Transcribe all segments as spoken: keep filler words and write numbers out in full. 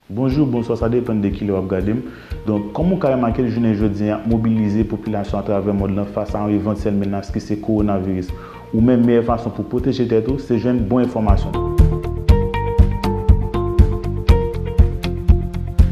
Bonjou, bonswa, sa depann de kilè w ap gade m. Donk, kòm ou ka remake l, jounen jodi a ap mobilize popilasyon atravè mond lan fas a yon evantyèl menas ki se kowonaviris. Ou menm, meyè fason pou pwoteje tèt ou, se jwenn bon enfòmasyon.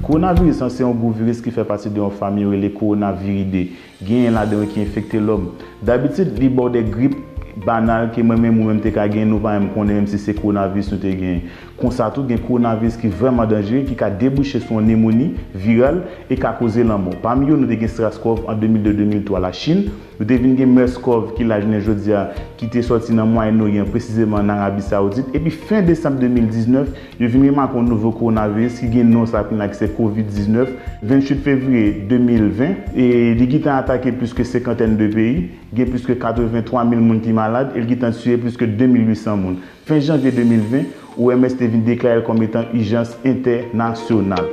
Kowonaviris lan se yon gwo viris ki fè pati de yon fanmi yo rele kowonaviridae. Genyen ladan yo ki enfekte lòm. Dabitid, li ba w de grip banal ke mwen menm ou menm te ka genyen, nou pa menm konnen menm si se kowonaviris nou te genyen. Konsa tou, gen kowonaviris ki vrèman danjere, ki ka debouche sou yon nemoni viral e ka koze lanmò. Pami yo, nou te gen SRAS-CoV an de mil de, de mil twa, Lachin. Nou te vin gen MERS-CoV ki la jounen jodi a, ki te sòti nan Mwayen Oryan, presizeman an Arabi Sawoudit. Epi fen desanm de mil diznèf, yo vin remake yon nouvo kowonaviris ki gen non sa kounye a ki se kovid diznèf. Venntuit fevriye de mil ven, e li gentan atake plis ke senkantèn de peyi, gen plis ke katrevenntwa mil moun ki malad, e li gentan tiye plis ke de mil uitsan moun. Fen janvye de mil ven, O M S te vin deklare l kòm etan ijans entènasyonal.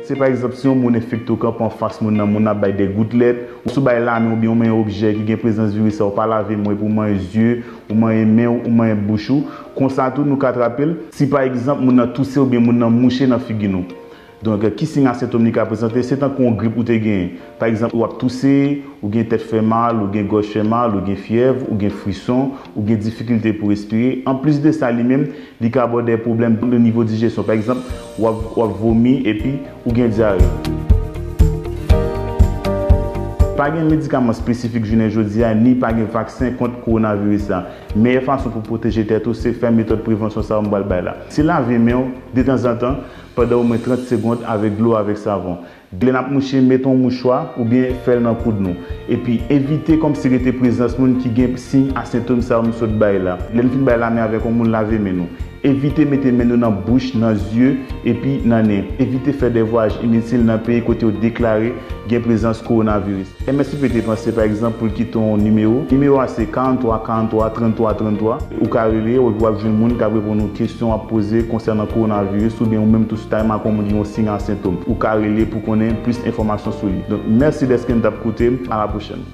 Se pa egzanp, si yon moun enfekte w kanpe anfas moun nan, moun nan ap bay de goutlèt, ou si w bay lamen w oubyen w manyen yon objè ki gen prezans viris la, ou pa lave men w epi w manyen zye, ou manyen men w, ou manyen bouch ou. Konsa tou, nou ka trape l si pa egzanp moun nan touse oubyen moun nan mouche nan figi nou. Donk, ki siy ak sentòm li ka prezante? Se tankou yon grip ou te genyen. Pa egzanp, w ap touse, ou gen tèt fè mal, ou gen gòj fè mal, ou gen fyèv, ou gen frison, ou gen difikilte pou respire. Anplis de sa, li menm, li ka ba w de pwoblèm o nivo dijesyon. Pa egzanp, w ap, w ap vomi epi ou gen dyare. Pa gen medikaman espesifik jounen jodi a, ni pa gen vaksen kont kowonaviris la. Meyè fason pou pwoteje tèt ou, se fè metòd prevansyon sa yo m pral bay la. Se lave men w detanzantan pandan omwen trant segonn avèk dlo avèk savon. Lè n ap mouche, mete yon mouchwa oubyen fè l nan koud nou. Epi evite kòmsi rete prezans moun ki gen siy ak sentòm sa yo m sot bay la. Lè n fin bay lamen avèk yon moun, lave men nou. Evite mete men nou nan bouch, nan zye, epi nan nen. Evite fè de vwayaj initil nan peyi kote yo deklare gen prezans kowonaviris. M S P P te panse, pa egzanp, pou l kite yon nimewo. Nimewo a se karannntwa karannntwa tranntwa tranntwa. Ou ka rele, w ap jwenn moun k ap reponn ou kesyon w ap poze konsènan kowonaviris, oubyen ou menm tou si w ta remake yon moun gen yon siy ak sentòm. Ou ka rele pou konnen plis enfòmasyon sou li. Donk, mèsi dèske n t ap koute m. A la pwochèn.